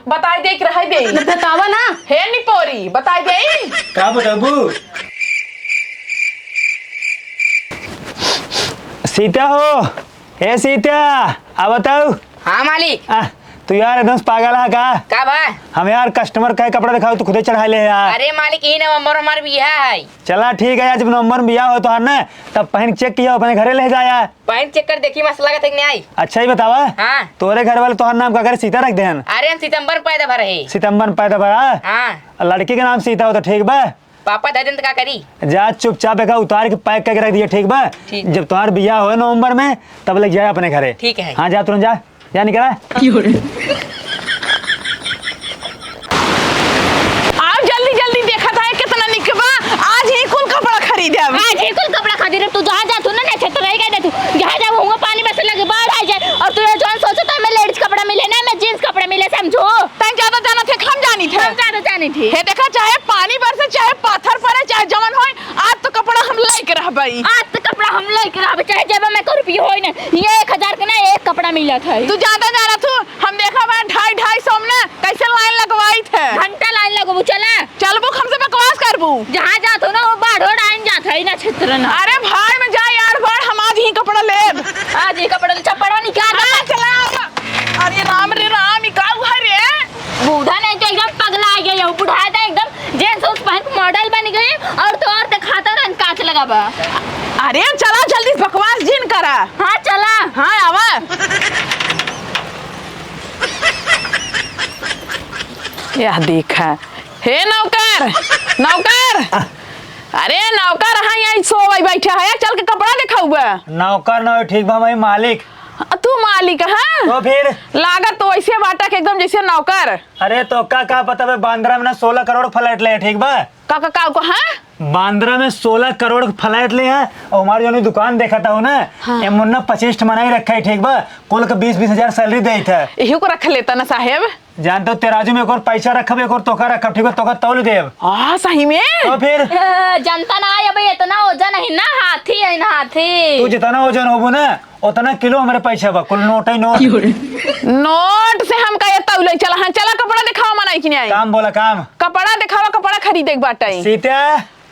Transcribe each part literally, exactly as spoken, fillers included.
बताई दे कि रह दे? बतावा ना। हे निपोरी, बताई दे। का बताबू? सीता हो, ए सीता, आ बताऊ। हाँ मालिक। आ, तू यार एकदम से पागल है का? का बा? हम यार customer कहे कपड़ा दिखाओ, तू खुदे चढ़ा ले यार। अरे मालिक, ई नवंबर हमार बियाह है। चला ठीक है, आज नवंबर में बियाह हो तोहार ना, तब पहन check किया, अपने घरे ले जाया। पहन check कर देखी, मस्त लागत है कि नहीं आई। अच्छा ही बतावा, हाँ। तोरे घर वाले तोहार नाम का करे सीता रख देहन? अरे हम सितंबर में पैदा भर है। सितंबर में पैदा भरा? हाँ। आ लड़की के नाम सीता हो तो ठीक बा। पापा दे देन त का करी? जा चुपचाप एका उतार के pack करके रख दिया, ठीक बा? ठीक। जब तोहार बियाह होए नवंबर में, तब लग जाए अपने घरे। ठीक है। हाँ, जा तुरंत जा, जा निकला। की हो रे? आओ जल्दी जल्दी, देखा था कितना निक बा, आज ही कुल कपड़ा खरीदे अब। आज ही कुल कपड़ा खरीदे, तू जहाँ जा तू ना, ना छत रह गए तू, जहाँ जा हुआ पानी बस लगे, बाढ़ आ जाए, और तू ये जौन सोचो तो हमें ladies कपड़ा मिले ना, हमें jeans कपड़ा मिले, समझो। तैं ज्यादा जानत है, हम जानी थे। हम ज्यादा जानी थे। हे देखा, चाहे पानी बरसे, चाहे पाथर पड़े, चाहे जवन होए, आज तो कपड़ा हम लइके रहबई। आज तो कपड़ा हम लइके रहबे, चाहे जेबा में एको रुपया होए ना। ये एक हजार के ना एक कपड़ा मिलत है। तू ज्यादा जानत हू, हम देखा बा ढाई ढाई सौ में ना कैसे line लगवाई थे। घंटा line लगबू, चला। चलबू, हमसे बकवास करबू। जहाँ जात हो ना, वो बाढ़ ओढ़ आइन जात है ना क्षेत्र ना। अरे भाड़ में जा यार भाड़, हम आज ही कपड़ा लेब। आज ही कपड़ा ले, चप्पड़वा निकाल। हाँ, चला। अरे राम रे राम, ई का हुआ रे? बूढ़ा नहीं तो एकदम पगला आ गया, बुढ़ा था एकदम, jeans उस पहन के model बन गई और तो और दिखाता रहन कांच लगा बा। अरे चला जल्दी, बकवास जिन करा। हाँ चला। हाँ आवा। यह देखा, हे नौकर, नौकर, अरे नौकर, हाँ यहीं सोवै बैठा है, चल के कपड़ा दिखाउबा। नौकर ना, ठीक बा भाई, मालिक। तू मालिक है? तो फिर? लागत तो वैसे बाटा के एकदम जैसे नौकर। अरे तो का, का पता बे, बांद्रा में ना सोलह करोड़ flat ले, ठीक बा? का, का, का, का, हाँ? बांद्रा में सोलह करोड़ flat ले है, और हमारे जो दुकान देखा था ना, हाँ। ए मुन्ना पच्चीस ठे मनाई रखा है, ठीक बा? कुल के बीस, बीस हजार salary देत है। इही को रख लेता ना साहेब। जान तो तेराजू में एक और पैसा रखब, एक और तोका रखब, ठीक बा? तोका तौल देब। आ, सही में? तो फिर? ए, जनता ना आए, अब इतना वजन है ना, हाथी है ना, हाथी। तू जितना वजन होबू ना, उतना किलो हमरे पैसा बा, कुल नोट ही नोट। की हो रे? नोट से हम का ये तौले चला, हाँ, चला कपड़ा दिखावा, मनाई कि नहीं आई? काम बोला, काम। कपड़ा दिखावा, कपड़ा खरीदे के बाटे। सीता,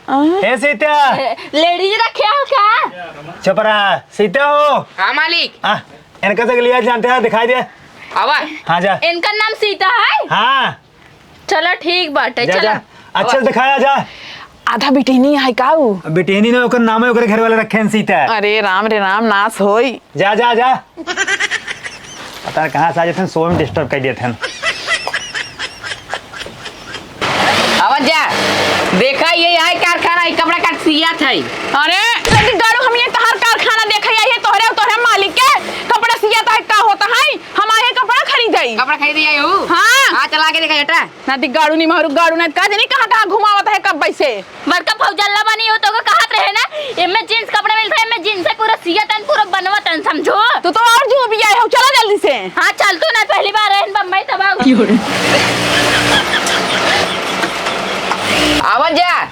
हाँ? ए सीता। ए, ladies रखे हो का? चुप रहा, सीता हो। हाँ मालिक। आ, इनका से लिया जानते हैं, दिखाई दे। आवा। हाँ, जा। इनका नाम सीता है? हाँ। चला ठीक बाटे, जा, चला। जा। अच्छा से दिखाया जा। आधा बिटिनी है का ऊ? बिटिनी ने ओकर नाम है, ओकरे घर वाले रखे हैं सीता। अरे राम रे राम, नाश होई। जा, जा, जा। पता नहीं कहाँ से आ जाते हैं, सोए में disturb कर देते हैं। आवा जा, देखा ये है कारखाना, ये कपड़ा काट सियात है। अरे, लड़की गाड़ू, हम ये तहार कारखाना देखे आई है, तोहरे और तोहरे मालिक के कपड़ा सियात है, का होता है? हम आए हैं कपड़ा खरीदे। कपड़ा खरीदे आई हो? हाँ। हाँ, चला के देखा बेटा। ना दी गाड़ू, नहीं मारू गाड़ू, ना का जानी कहाँ कहाँ घुमावत है कब से। बड़का भौजल्ला बनी हो तो ओके कहत रहे ना, एमे jeans कपड़ा मिलत है, एमे jeans से पूरा सियत हन, पूरा बनवत हन, समझो। तू तो और जो भी आए हो, चला जल्दी से। हाँ, चल तू ना, पहली बार रहन बम्बई तब आओ। की हो रे? आवा जा,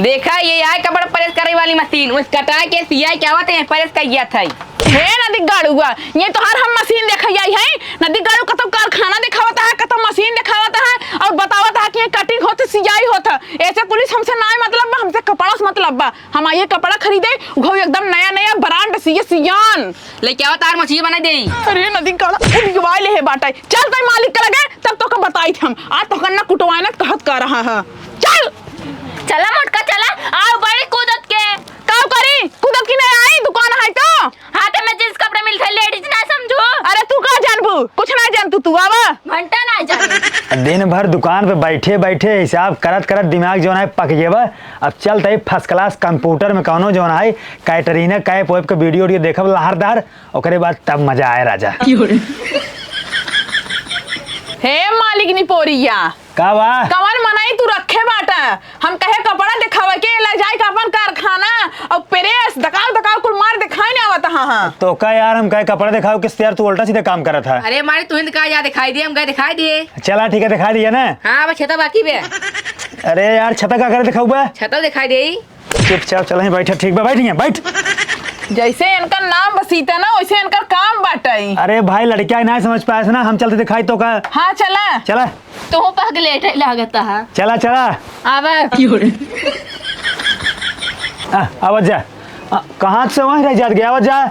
देखा ये आए कपड़ा press करे वाली मशीन, उस कटाए के सियाई के आवत है, press कर गया था। हे नदी गाड़ुआ, ये तोहार हम मशीन देखे आई है। नदी गाड़ू कतौ कारखाना दिखावत है, कतौ मशीन दिखावत है और बतावत है कि ये cutting होत, सियाई होत है। ऐसे पुलिस हमसे ना मतलब बा, हमसे कपड़ा से मतलब बा। हम आइए कपड़ा खरीदे, उघौ एकदम नया नया brand सिए सियान। लेके आवा तार मछली बना दे। अरे नदी गाड़ा उबियवाए ले है बाटे। चल तई मालिक के लगे, तब तोका बताई थे हम। आज तोका ना कुटवाए ना कहत का रहा है। चल। चला मोटका चला, आओ बड़ी कूदत के। का करी? कूदत की नहीं आई, दुकान है तो। हाँ, तो मैं jeans कपड़ा मिलत है, ladies ना समझू। अरे, तू का जानबू? कुछ ना जानतू, तू आवा। घंटा ना जानू। दिन भर दुकान पे बैठे बैठे हिसाब करत करत दिमाग जौन है पक गया बा। अब चल तई first class computer में कौनो जौन है कैटरीना कैफ वैफ के video उडियो देखब लहरदार, ओकरे बाद तब मजा आए राजा। हे मालिक निपोरिया, का बा? कवन मनई तू रखे बाटा? हम कहे कपड़ा देखावे के, ले जाए के अपन कारखाना और press दकाव दकाव कुल मार देखाई ना आवत, हाँ, हाँ। तो का यार, हम कहे कपड़ा देखावे के, यार तू उल्टा सीधा काम करत है। अरे मारे तू हिंद का या दिखाई दे, हम गए दिखाई दे। चला ठीक है, दिखाई दिया ना। हाँ, बस छता बाकी बे। अरे यार, छता का करे दिखाऊ बे? छता दिखाई दे। चुपचाप चल, यहीं बैठ, ठीक बा, बैठ, यहाँ बैठ। जैसे इनका नाम बसीता ना, वैसे इनकर काम बाटई। अरे भाई, लड़किया नाहीं समझ पाए से ना, हम चलते दिखाई तो का। हाँ, चला। चला। तोहू पगलेट है लागत है। चला, चला। आवा। आ, आवत जा। आ, कहाँ से वहीं रह जात गया, आवत जा।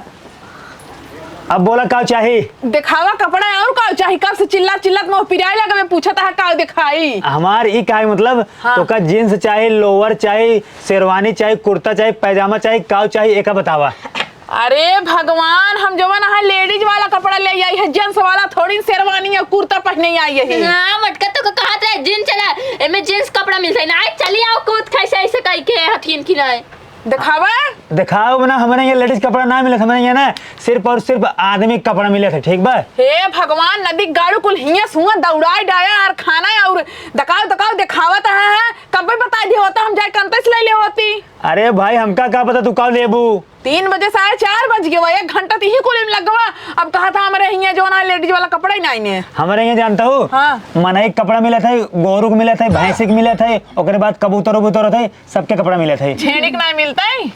अब बोला, का चाही? देखावा कपड़ा, और का चाही? कब से चिल्ला चिल्लत मुँह पिराए लगबे, पूछत है का देखाई? हमार ई का है, मतलब, हाँ। तोका जींस चाही, लोअर चाही, शेरवानी चाही, कुर्ता चाही, पैजामा चाही, का चाही, एका बतावा। अरे भगवान, हम जवन है लेडीज वाला कपड़ा ले आई है, जेंट्स वाला थोड़ी शेरवानी और कुर्ता पहने आई है। हाँ, मटका तो कहत रहे जींस चला, एमे जेंट्स कपड़ा मिलता है ना, चली आओ कूद कैसे ऐसे कह के हथिन की नहीं। देखावा। देखाओ ना, हमरे यहाँ लेडीज कपड़ा ना मिलत, हमरे यहाँ ना सिर्फ और सिर्फ आदमी कपड़ा मिलत है, ठीक बा? हे भगवान, नदी गाड़ू कुल हियां से हुआं दौड़ाए डाया और खाना और दकाव दकाव देखावत है, कब्बे बता दिया होता, हम जाए कंते से ले ले होती। अरे भाई, हमका का पता तू का लेबू? तीन बजे से आए, चार बज गए, एक घंटा तो यही कुल में लग गवा। अब कहा था हमरे हियां जो ना लेडीज वाला कपड़ा ही नहीं ने। हमरे यहाँ जानता हूँ, हाँ। मनई के कपड़ा मिलत है, गोरू के मिलत है, भैंसी के मिलत है, ओकरे बाद कबूतर उबूतर होत है, सबके कपड़ा मिलत है। छेड़ी के नाहीं मिलत है?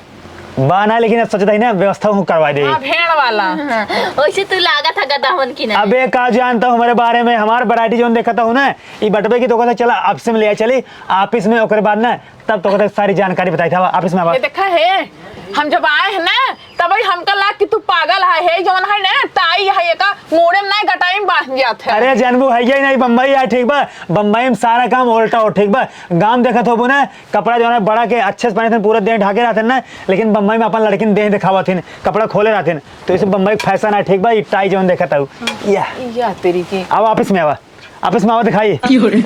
बा ना, लेकिन अब सोचत है ना, व्यवस्था हूँ करवा दे। हाँ, भेड़ वाला। हाँ, वैसे तू लागत है गदहवन की ना। अबे का जानता हूँ हमारे बारे में, हमार वैरायटी जोन देखता हूँ ना, ई बटबे की तो कहता चला ऑफिस में ले आए चली, ऑफिस में ओकरे बाद ना तब तो कहता सारी जानकारी बताई था ऑफिस में आवा। ये देखा है, हम जब आए हैं ना तब ही हमका लाग कि तू पागल है, है जौन है ना ताई है, एका मोड़े में ना गटाई में बांध जात है। अरे जानबू है ही नहीं, बम्बई है, ठीक बा, बम्बई में सारा काम उल्टा हो, ठीक बा, गाँव देखत होबू ना, कपड़ा जौन है बड़ा के अच्छे से पहनत हन, पूरा देह ढाके रहत हन ना, लेकिन बम्बई में अपन लड़किन देह दिखावत हन, कपड़ा खोले रहत हन। तो इसे बम्बई के फैशन है, ठीक बा, ई टाई जौन देखत हऊ। या। या तेरी के। आवा ऑफिस में आवा, ऑफिस में आवा दिखाई। क्यों रे?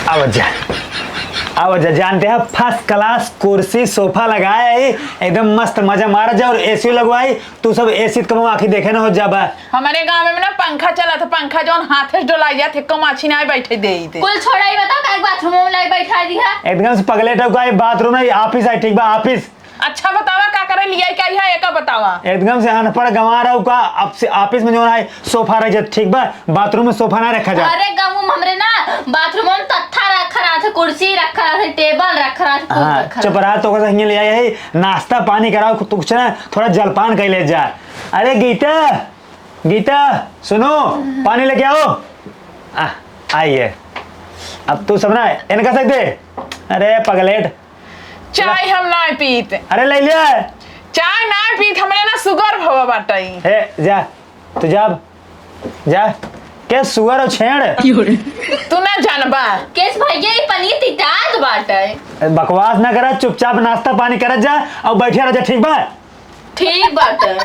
आवा जा, आवा जा, जानते हैं फर्स्ट क्लास कुर्सी सोफा लगाए है, एकदम मस्त मजा मारा जा और एसी लगवाई। तू सब एसी त कबो आँखी देखे ना हो जाबा। हमारे गाँव में ना पंखा चलत है, पंखा जौन हाथे से डोलाई जात है, एको माछी ना बैठे देइत है। कुल छोड़ा ही बताओ, काहे बाथरूम में लाई बैठा दी है? एकदम से पगलेट हो का, ये बाथरूम है, ये ऑफिस है, ठीक बा, ऑफिस। अच्छा बतावा, का करे लिया क्या है, एका बतावा। एकदम से अनपढ़ गंवार हो का, अब से ऑफिस में जौन है सोफा रह जात, ठीक बा, बाथरूम में सोफा ना रखा जा। अरे गाँव में हमरे ना बाथरूम में तत्था रखा रहत है, कुर्सी रखा रहत है, टेबल रखा रहत है, कुल हाँ, रखा चुप रहत है। रहा, तो कैसे हियाँ ले आए है, नाश्ता पानी कराओ, तू कुछ ना, थोड़ा जलपान कर ले जा। अरे गीता, गीता, सुनो, पानी लेके आओ। आ, आई है। अब तू सब ना, इनका सक दे। अरे पगलेट। चाय हम ना पीत। अरे ले लिया। चाय ना पीत, हमरे ना सुगर भवा बाटई। ए, जा, तू जा, जा। के सुगर और छेड़? तू ना जानबा। केस भैया, ई पनीर तितात बाटई। बकवास ना करा, चुपचाप नाश्ता पानी करत जा और बैठे रह जा, ठीक बा? ठीक बाटे।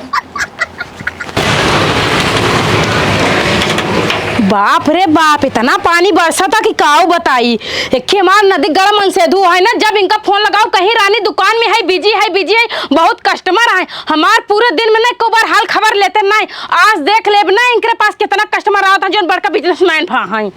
बाप रे बाप, इतना पानी बरसता कि काऊ बताई। एक हमार नदी गरम मनसेधु है ना, जब इनका फोन लगाओ, कहीं रानी दुकान में है, बिजी है, बिजी है, बहुत कस्टमर है। हमार पूरे दिन में ना एको बार हाल खबर लेते नहीं। आज देख लेब ना, इनके पास कितना कस्टमर आवत है, जौन बड़का बिजनेसमैन भा है।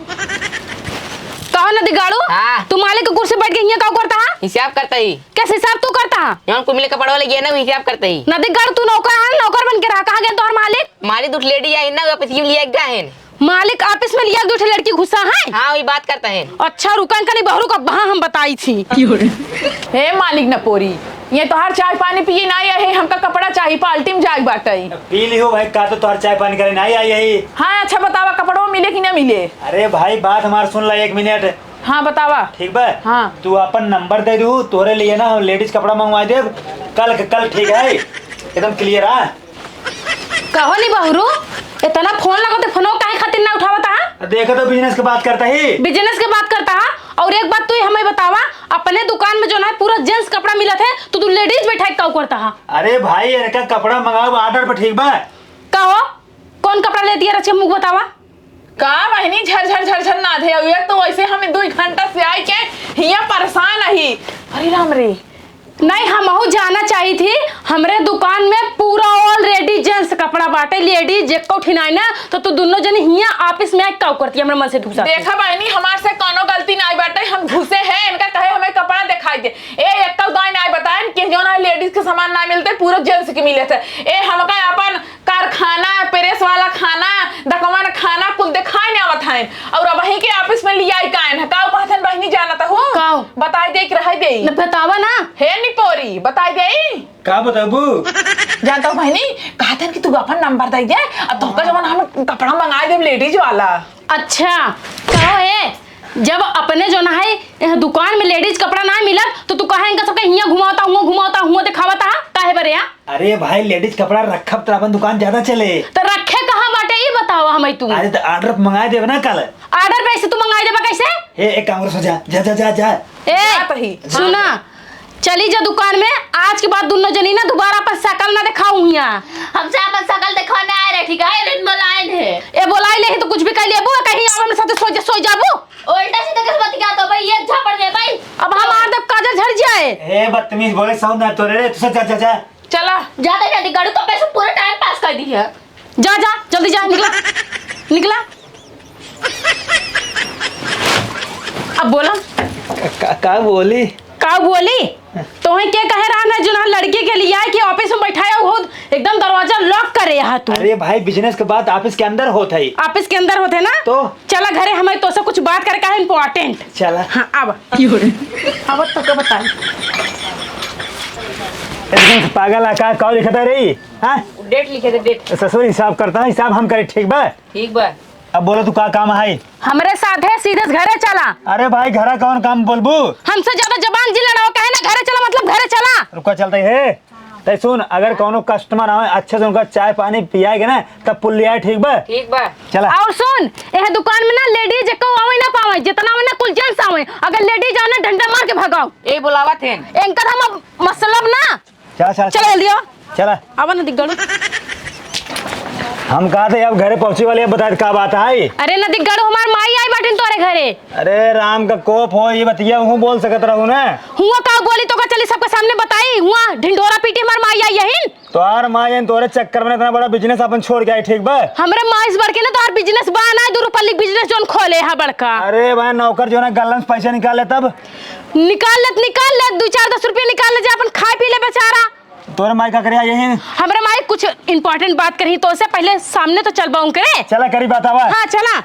कहो नदी गाड़ू, हाँ। तू मालिक के कुर्सी बैठ के हियाँ काऊ करता है? हिसाब करता ही। कैसे हिसाब तू करता है? जौन कुल मिले कपड़वा ले गया ना, वो हिसाब करता ही। नदी गाड़ू, तू नौकर है, नौकर बन के रहा। कहाँ गए तोहर मालिक? मालिक दुठ लेडी आई ना, वो पसीम लिया एक है। मालिक ऑफिस में लिया दुठ लड़की घुसा है? हाँ, वही बात करता है। अच्छा, रुकन का नहीं बहरू का, हाँ, हम बताई थी। हे मालिक न पोरी, ये तोहार चाय पानी पिए ना आए है, हमका कपड़ा चाही, पार्टी में जाए बाटे। पी लिहो भाई, का तो तोहार चाय पानी करे ना आई है। हाँ, अच्छा बतावा, कपड़वा मिले कि ना मिले? अरे भाई, बात हमार सुन ला एक मिनट। हाँ, बतावा। ठीक बा? हाँ। तू अपन नंबर दे दू, तोरे लिए ना हम लेडीज कपड़ा मंगवा देब। कल के कल, ठीक है? एकदम क्लियर, हाँ? कहो नी बहुरू, इतना फोन लगो तो फोनो काहे खातिर ना उठावता, हाँ? देखो तो बिजनेस के बात करता ही। बिजनेस के बात करता, हाँ? और एक बात तू हमें बतावा, अपने दुकान में जो ना पूरा जेंट्स कपड़ा मिलत है, तो तू लेडीज बैठा के काऊ करता, हाँ? अरे भाई, इनका कपड़ा मंगाओ ऑर्डर पर, ठीक बा? कहो, कौन कपड़ा लेती है रचिया, मुँह बतावा? का बहिनी झर झर झर झर नाधे अउ एक तो वैसे हम दुई घंटा से आई के हियाँ परेशान अही। अरे राम रे। नहीं, हमहू जाना चाही थी, हमरे दुकान में पूरा already जेंट्स कपड़ा बाटे, लेडीज एको ठिनाई ना, तो तू दुनो जनी हियाँ ऑफिस में आके काऊ करती, हमरे मनसेधू साथ। देखा बहिनी, हमार से कौनो गलती नाई बाटे, हम घुसे हैं, इनका कहे हमें कपड़ा दिखाई दे। ए, एक दाई नाई बताएन कि जो ना लेडीज के सामान ना मिलते, पूरा जेंट्स के मिले थे। ए, हमका अपन कारखाना, प्रेस वाला खाना, दकवन खाना कुल देखाए न आवत हैं। और अबहीं के ऑफिस में लियाई कायन है। का कहत हन बहिनी जानत हो? का बताओ। बताई दे कि रहे दे? न बतावा ना। हे निपोरी, बताई दे। का बताबू? जानता हूँ बहनी, कहत हन कि तू अपन नंबर दे दे, अब तोहका जवन हम कपड़ा मंगाए देब लेडीज वाला। अच्छा, कहो हे, जब अपने जौन है, एह दुकान में लेडीज कपड़ा ना मिलत, तो तू काहे इनका सबके हियाँ घुमावता, हुआँ घुमावता, हुआँ देखावता, काहे बरे, हाँ? अरे भाई, लेडीज कपड़ा रखब त अपन दुकान ज्यादा चले। त रखे कहाँ बाटे, ई बतावा हमें तू। अरे त ऑर्डर मंगाए देब ना कल। ऑर्डर पे से तू मंगाए देबा कैसे? ए, एक काम कर, जा, जा, जा, जा, जा। ए, जा तही। सुना, चली जा दुकान में, आज के बाद दुनो जनी ना दोबारा अपन शकल ना देखाऊ हियाँ। हमसे अपन शकल देखावे ना आए रहे, ठीक है? ए, बोलाए नहीं। ए, बोलाए नहीं तो कुछ भी कह लेबू, कहीं आवे में साथे सोई जा, सोई जाबू। उल्टा सीधा कैसे बतिया तो भाई, एक झापड़ दे भाई। अब हमार तब काजर झड़ जाए। ए, बदतमीज बोले, साउंड ना तोरे रे, तू सब जा, जा, जा। चला। जा तो जल्दी, गाड़ू तो पैसे पूरा टाइम पास कर दी है। जा, जा, जल्दी जा, निकला, निकला। अब बोला। का, का बोली? का बोली? तोहे के कहे रहा ना, जो ना लड़की के लिए आए कि ऑफिस में बैठाया हो, एकदम दरवाजा लॉक करे यहाँ तू। अरे भाई, बिजनेस के बात ऑफिस के अंदर होत है। ऑफिस के अंदर होत है ना? तो? चला घरे, हमें तोसे कुछ बात करे का है, इंपॉर्टेंट। चला। हाँ, अब। अब तो का बताई? एकदम से पागल है का? का लिखता रही? हाँ? डेट लिखे थे, डेट। ससुर हिसाब करता है, हिसाब हम करे, ठीक बा? ठीक बा। अब बोलो, तू का काम है? हमरे साथे सीधे से घरे चला। अरे भाई, घरा कौन काम बोलबू? हमसे ज्यादा जबान जी लड़ाओ, कहे ना घरे चला, मतलब घरे चला। रुका, चलते है। तै सुन, अगर कौनो कस्टमर आवे, अच्छे से उनका चाय पानी पियाएगे ना, तब पुल लिया, ठीक बा? ठीक बा। चला। और सुन, यह दुकान में ना लेडीज एको आवे ना पावे, जितना आवे ना कुल जेंट्स आवे। अगर लेडीज आवे ना, डंडा मार के भगाओ। ए, बुलावत हैं। इनका तो हम अब मतलब ना। चला, चला, चला चला। जल्दी आओ। चला। आवा ना दिग्गड़ू। हम कहा थे अब घरे पहुँची वाली, अब बता का बात है? अरे ना दिग्गड़ू, हमार माई आई बाटिन तोरे घरे। अरे राम का कोप हो, ये बतिया हूँ बोल सकत रहू ना। हुआ का बोली तो का चली सबके सामने बताई, हुआ ढिंढोरा पीटी हमार माई आई यहीन। तोहार माई यहीन तोरे चक्कर में इतना बड़ा बिजनेस अपन छोड़ के आई, ठीक बा? हमरे माई से बढ़ के ना तोहार बिजनेस बा ना, दू रुपया बिजनेस जोन खोले है बड़का। अरे भाई नौकर जो ना गल्लन से पैसा निकाल ले तब। निकाल ले, निकाल ले, दू चार दस रुपया निकाल ले, जा अपन खाए पी ले बेचारा। तोरे माई का करे आई यहीं? हमरे माई कुछ इंपॉर्टेंट बात करही तो से पहले सामने तो चल बाउं करे। चला करी बात आवा। हाँ, चला।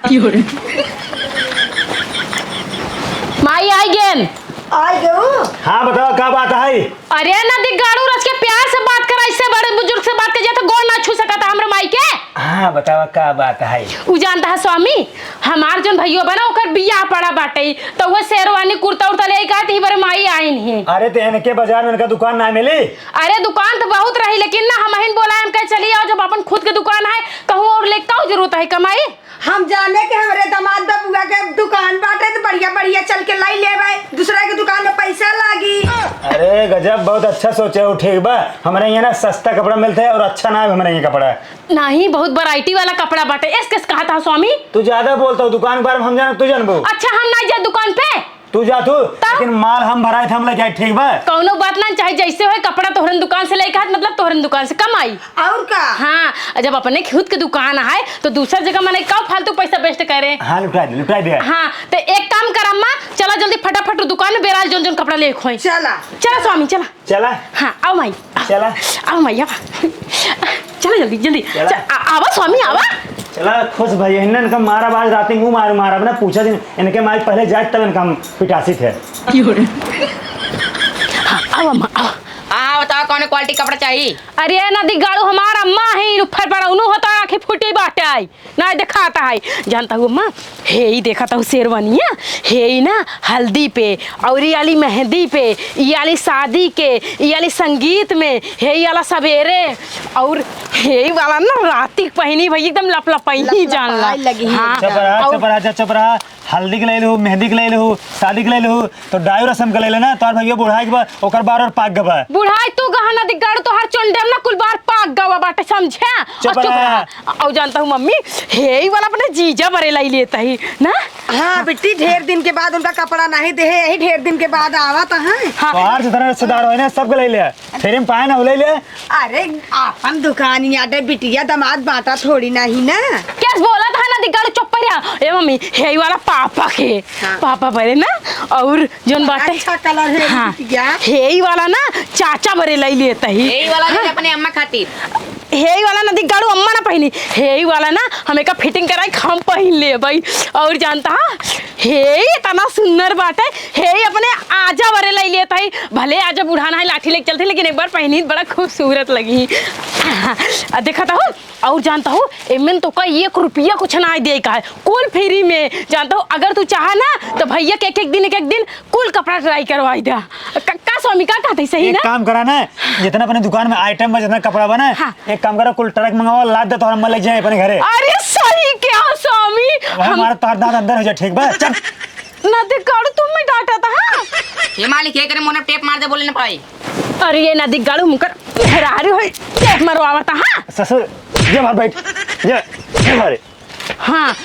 माई आई गेन। आई गऊ? हाँ, बतावा का बात है? अरे ना दिग्गाड़ू रच के प्यार से बात करा, इससे बड़े बुजुर्ग से बात कर जाए तो गोड़ ना छू सकता हमरे माई के। हाँ, बतावा का बात है? उ जानता है स्वामी, हमार जौन भइयो बा ना, ओकर बियाह पड़ा बाटे, तो उहे शेरवानी, कुर्ता उर्ता ले आई, कहत ही बरे माई आइन ही। अरे, तो इनके बाजार में इनका दुकान ना मिली? अरे, दुकान तो बहुत रही, लेकिन ना, हमहिन बोला, हम कहे, "चली आओ, जब अपन खुद के दुकान है, कहूँ और ले का जरूरत है कमाई?" हम जाने के हमरे दामाद बबुआ के दुकान बाटे, तो बढ़िया, बढ़िया चल के लाई लेबे, दूसरा के दुकान में पैसा लागी। अरे, गजब, बहुत अच्छा सोचे हो, ठीक बा। हमरे यहाँ ना सस्ता कपड़ा मिलता है और अच्छा ना है हमरे यहाँ कपड़ा। नाही, बहुत वैरायटी वाला कपड़ा बाटे। एस केस कहा था स्वामी? तू ज्यादा बोलता हो, दुकान के बारे में हम जाना, तू जानबो। अच्छा, हम ना जाए दुकान पे। तू जा तू, ता? लेकिन माल हम भराए थे, हम लेके आए, ठीक बा? कौनो बात ना, चाहे जैसे होए, कपड़ा तोहरन दुकान से लेके हाथ, मतलब तोहरन दुकान से कमाई। और का? हाँ, जब अपने खुद के दुकान है, तो दूसर जगह मने का फालतू पैसा वेस्ट करे? हाँ, लुटा दे, लुटा दे। हाँ, तो एक काम कर अम्मा, चला जल्दी फटाफट दुकान में बेराल जोन जोन कपड़ा ले खोए। चला। चला स्वामी, चला। चला। हाँ, आओ माई। चला। आओ माई, आओ। चला जल्दी, जल्दी। चला। च-, आ-, आवा स्वामी, आवा। चला, खुश भई, इन्हन का मारा बाज राती मुंह मार मारा, अपना पूछा दिन, इनके माई पहले जाए तब इनका हम पिटासी थे। हाँ, आओ अम्मा, आओ। हाँ, बताओ कौन क्वालिटी कपड़ा चाहिए? अरे ना दिग्गाड़ू, हमार अम्मा है, ऊपर पड़ा, उन्हों होता आँखें फूटी बाटे आई। ना देखाता है, जानता हूँ अम्मा, हे ई देखता हूँ शेरवानिया, हे ई ना हल्दी पे, और ई वाली मेहंदी पे, ई वाली शादी के, ई वाली संगीत में, हे ई वाला सवेरे, और हे ई वाला ना राती के पहिनी भई एकदम लपलपाई ही जान ला। लपलपाई लगी ही हाँ, एकदम। चुप रहा, और चुप रहा, चुप रहा। हल्दी के ले लू, मेहंदी के ले लू, शादी के ले लू, तो डायू रसम के ले लेना, तोहर भैया बुढ़ाई के बा, ओकर बार और पाक गबा। बुढ़ाई तू गहना दिग्गाड़ू, तोहर चोंडम ना कुल बार पाक गवा बाटे, समझा? चुप और चुप रहा। रहा। और जानता हूँ मम्मी, हे ई वाला अपने जीजा बरे लाई लेता ही ना। हाँ बिट्टी, ढेर दिन के बाद उनका कपड़ा नहीं दे, यही ढेर दिन के बाद आवत है। हाँ। तोहार जितना रिश्तेदार होए ना, सबके ले ले। फिर हम पाए ना हो ले ले। अरे, आपन दुकान याटे बिटिया दामाद बाटा थोड़ी नहीं ना। कैस बोला था ना दिग्गाड़ू, चुप रहा। ए मम्मी, हे ई वाला पापा के, हाँ। पापा बरे ना, और जोन बाटे अच्छा कलर है हाँ। बिटिया। हे ई वाला ना चाचा बरे लाई लेता ही। हे ई वाला हाँ। अपने अम्मा खातिर। हे ई वाला ना दिग्गाड़ू अम्मा ना पहिनी, हेई वाला ना हम एका fitting कराई, हम पहिन लेबई। और जानता हा, हेई इतना सुंदर बाटे, हेई अपने आजा बरे लई लेत हई, भले आजा बूढ़ा ना है, लाठी लेके चलते, लेकिन एक बार पहिनी त बड़ा खूबसूरत लगी। आ, देखत हो, और जानता हो, एमन तोका एक रुपया कुछ ना दे का है, कुल free में। जानता हो, अगर तू चाहा ना, तो भैया के एक एक दिन, एक एक दिन कुल कपड़ा try करवाई द्या। क-, का स्वामी, का कहत ही, सही एक ना? काम करा ना, जितना अपने दुकान में item बा, जितना कपड़ा बा ना, हाँ। एक काम करा, कुल truck मंगावा, लाद दे, तोहरा हम ले जाए अपने घरे। अरे सही क्या स्वामी, वहाँ हम हमारा तोहर दांत अंदर हो जाए, ठीक बा? चल। ना दे काड़ू, तुम मैं डांटा था, हाँ? ये मालिक, ये करे, मोने tape मार दे, बोले ना पाई। अरे ये नदी गाड़ू मुकर मेहरारू है, tape मरवावता, हाँ? ससुर, जे बाहर बैठ, जे, जे बाहर। हाँ,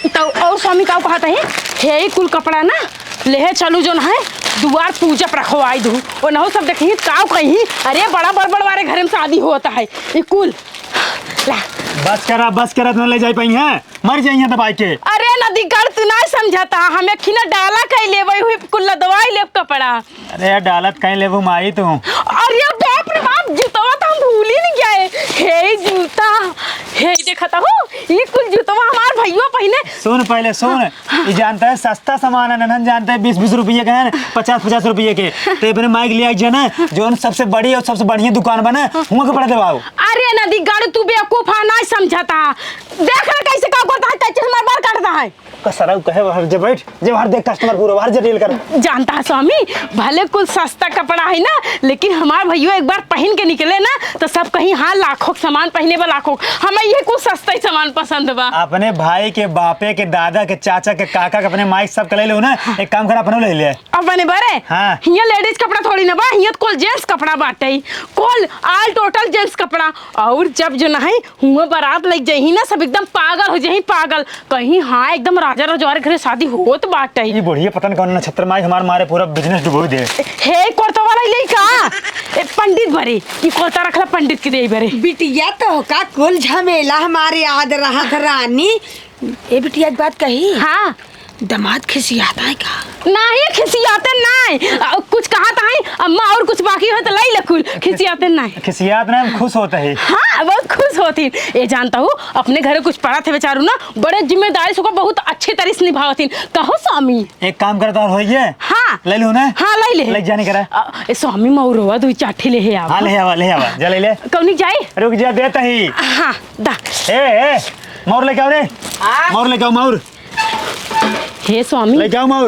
तो और स्वामी का कहत है, हे कुल कपड़ा ना, लेहे चलू जोन है, दुआर पूजा पर रखवाई दू। ओ नहो सब देखी, का कही, अरे बड़ा बड़ बड़ वाले घर में शादी होता है, ये कुल, ला। बस करा, बस करा, तुम ले जाई पाई हैं, मर जाई हैं दबाई के। अरे नदी गाड़, तू ना समझता, हम एक खिना डाला कई लेबई हुई, कुल लदवाई लेब कपड़ा। अरे यार, डालत कहीं लेबू माई तू। अरे बाप रे बाप, जूतवा तो हम भूल ही नहीं गए। हे जूता, हे देखता हो, ये कुल जूतवा हमार भैया पहिने। सुन पहले, सुन। हाँ, हाँ। ये जानता है सस्ता सामान है, ननन जानता है बीस बीस रुपये के हैं, पचास पचास रुपये के। तो अपने माइक ले आई जाना, जो उन सबसे बड़ी और सबसे बढ़िया दुकान बना, हाँ। हुआ के पड़ा दबाओ। अरे नदी गाड़, तू बेवकूफ है, ना समझता। देख रहा कैसे का करता है, कैसे हमार बाल काटता है। का सरऊ कहे बाहर जे बैठ, जे बाहर देख customer पूरा बाहर जे deal कर। जानता है स्वामी, भले कुल सस्ता कपड़ा है ना, लेकिन हमार भैया एक बार पहिन के निकले ना, तो सब कहीं, "हाँ, लाखों के सामान पहिने बा, लाखों।" हमें ये कुल सस्ता ही सामान पसंद बा। अपने भाई के, बापे के, दादा के, चाचा के, काका के अपने माई सब के ले लो ना, एक काम कर, अपने ले ले। अपने बरे? हाँ। हियाँ ladies कपड़ा थोड़ी ना बा, हियाँ तो कुल gents कपड़ा बाटे, कुल all total gents कपड़ा। और जब जो नहीं हुआ बारात लग जाही ना, सब एकदम पागल हो जाही, पागल। कहीं हाँ, एकदम राजा रजवाड़े घरे शादी होत बाटे। ई बुढ़िया पता न कौन नक्षत्र माई हमार मारे पूरा business डुबो दे। हे, कुर्ता वाला ही लइका। ए, पंडित बरे, ई कुर्ता रखला पंडित के देई बरे। बिटिया तो का कुल झमेला हमारे याद रहत रानी। ए बिटिया, एक बात कही? हाँ। दामाद खिसियात है का? नाही, खिसियाते नाही। अ, कुछ कहत है, अम्मा और कुछ बाकी हो तो लाई लखुल। खिसियाते नाही। खिसियात नाही, हम खुश होते हैं। हाँ, बहुत खुश होती। ये जानता हूँ, अपने घरे कुछ पड़ा थे बेचारू ना, बड़े जिम्मेदारी से ओका बहुत अच्छी तरह से निभावत ही। कहो स्वामी। एक काम करता और होइए। हाँ। ले लो ना। हाँ, ले ले। ले जाने करा। अ, ए स्वामी मौरवा दुई चार ठे ले हे आवा। हाँ, ले आवा, ले आवा। जा ले ले। कौनी जाए? रुक जा, देता ही। हाँ, दा। ए, ए, मौर लेके आओ रे। हाँ? मौर लेके आओ, मौर। हे स्वामी, लइका हमार।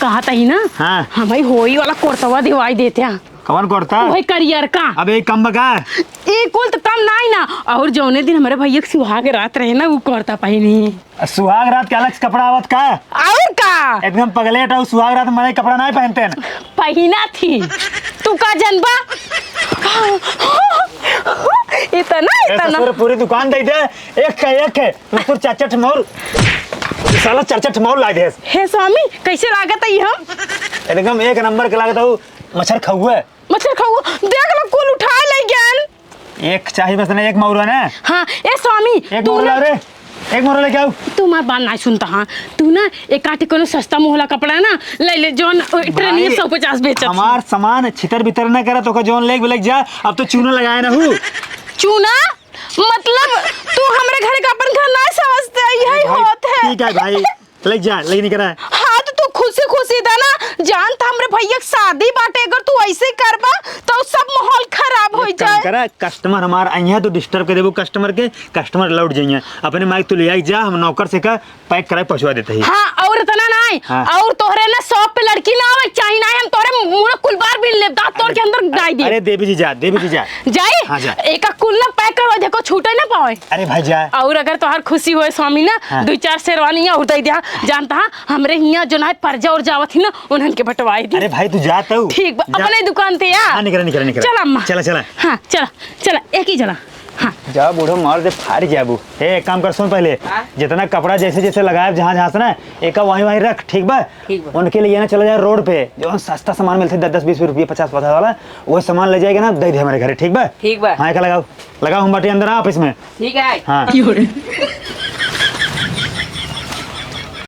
कहत ही ना, हाँ। हमही होई वाला कुर्तवा दिवाई देते हैं। कवन कुर्ता? वही करियर का। अब एक कम बका। ई कुल तो कम नाई ना। और जौने दिन हमरे भैया के सुहाग रात रहे ना, उ कुर्ता पहिनी। सुहाग रात के अलग से कपड़ा आवत का? और का? एकदम पगलेट हो, सुहाग रात में मने कपड़ा नाई पहनते हैं। पहिना थी। तू का जनबा? इतना, ए, इतना। ससुर, पूरी दुकान दे दे। एक है, एक है। तू कुल चार चार ठे मौर, साला चार चार ठे मौर ला दे। हे स्वामी, कैसे लागत है हम? एकदम एक नंबर के लागत है, मच्छर खाऊ है। मच्छर खाऊ, देख लो, कुल उठाए ले गन। एक चाही बस ना, एक मौर है ना। हाँ, ए स्वामी, एक तू मौर ना ला रे, एक मौर लेके आओ। तू हमार बात नहीं सुनता, हाँ। तू ना एक आठ कोनो सस्ता मोहला कपड़ा ना ले ले, जौन, अ, ट्रेनिया भाई, सौ पचास बेचत हमार है। सामान छितर बितर ना करा, तो का जौन लेके लेके जा, अब तो चूना लगाए ना हूँ। चूना? मतलब, तू हमरे घर का अपन घर ना समझते, यही भाई, होत है। ठीक है भाई, ले जा, लेकिन करा। हाँ, तो तू खुशी खुशी दे ना, जान था हमरे भैया के शादी बाटे, अगर तू ऐसे करबा, तो सब माहौल खराब हो एक काम जाए। करा, customer हमार आई है, तो disturb कर देबो customer के, customer लौट जाइए। अपने माइक तू ले आई जा, हम नौकर से का pack कराए पहुंचवा देते ही। हाँ, और इतना ना है, हाँ। और तोहरे ना shop पे लड़की ना आवे, चाही ना है, हम तोहरे मुंह कुल बार भी ले, दांत तोड़ के अंदर डाल दिए। अरे देवी जी जा, देवी जी जा। जाई? हाँ, जा। एका कुल ना pack करो, देखो छूटे ना पावे। अरे भाई जा। और अगर तोहार खुशी होए स्वामी ना, हाँ। दो चार शेरवानी और दे दिया। जानता है, हमरे हियाँ जो ना है पर्जा और जावत ही ना, उन्हन के बंटवाई दी। अरे भाई तू जा तो। ठीक बा, जा। अपने दुकान ते आ। हाँ, निकरा, निकरा, निकरा। चल अम्मा। चला, चला। हाँ, चला, चला, एक ही चला। हाँ। जा बूढ़ो मार दे, फाड़ जाबू। हे, एक काम कर, सुन पहले। हाँ? जितना कपड़ा जैसे जैसे लगाए जहाँ जहाँ से ना, एका वहीं वहीं रख, ठीक बा? ठीक बा। उनके लिए ना चला जाए road पे, जो सस्ता सामान मिलते दस दस बीस रुपये, पचास पचास वाला, वो सामान ले जाएगा ना, दे दे हमारे घरे, ठीक बा? ठीक बा। हाँ, एका लगाओ, लगाओ, हम बाटी अंदर आ office में। ठीक है। हाँ।